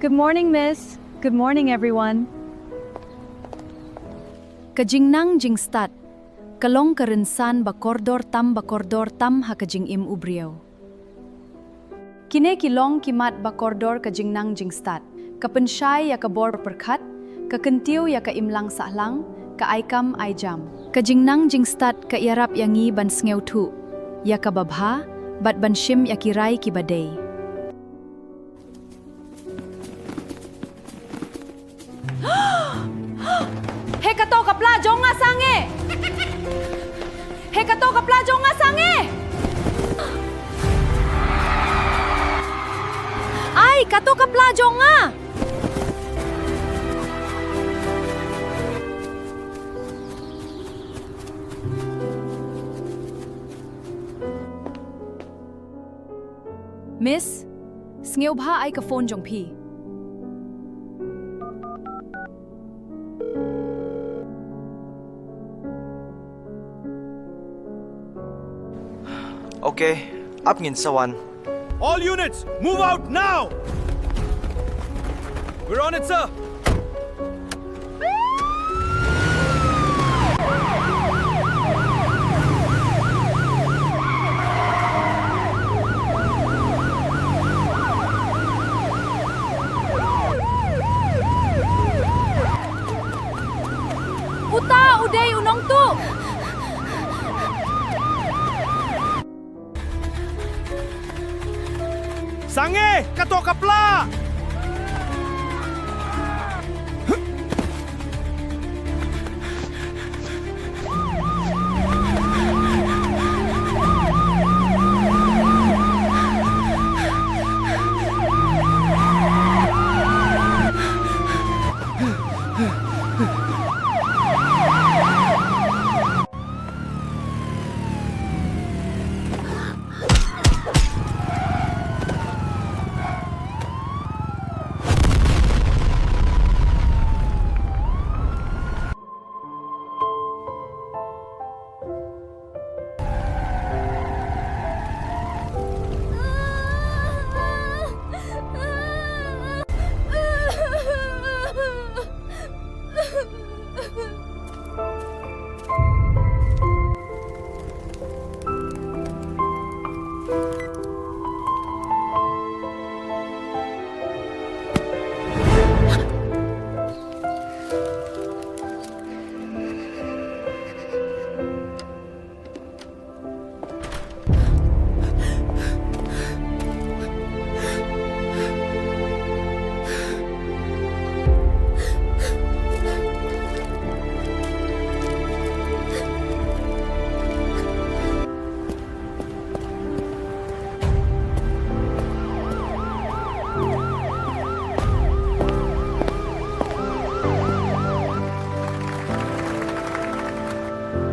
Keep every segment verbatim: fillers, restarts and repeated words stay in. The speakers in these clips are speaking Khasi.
Good morning, miss. Good morning, everyone. Ka jingnang jingstad ka long ka rynsan ba kordor tam, ba kordor tam ha ka jingim u briew. Kine ki long ki mat ba kordor ka jingnang jingstad: ka pynshai ïa ka bor pyrkhat, ka kyntiew ïa ka imlang sahlang, ka ai kam ai jam. Ka jingnang jingstad ka ïarap ïa ngi ban sngewthuh ïa kaba bha bad ban shim ïa ki rai kiba dei. He, kato ka pla jong nga, Sange! He, kato ka pla jong nga, Sange! Ai, kato ka pla jong nga! Miss, sngewbha ai ka phone jong phi. Okay, ap, ngin sa wan. All units, move out now! We're on it, sir! Uta u dei u nongtuh. Sange, kato ka pla!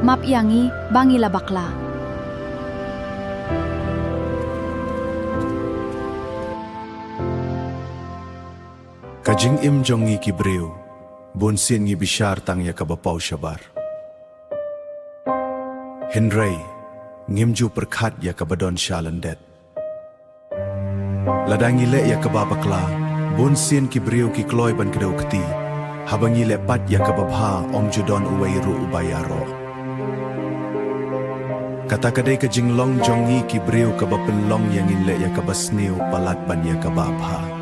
Map ïa ngi ba ngi la bakla. Ka jingim jong ngi ki briew, bun sien ngi bishar tang ïa kaba paw shabar. Hynrei ngim ju pyrkhat ïa kaba don sha lyndet. Lada ngi leh ïa kaba bakla, bun sien ki briew ki kloi ban kdew kti. Haba ngi leh pat ïa kaba bha, ym ju don uwei ruh uba ïaroh. Kata ka dei ka jinglong jong ngi ki briew kaba pynlong ïa ngin leh ïa kaba sniew palat ban ïa kaba bha.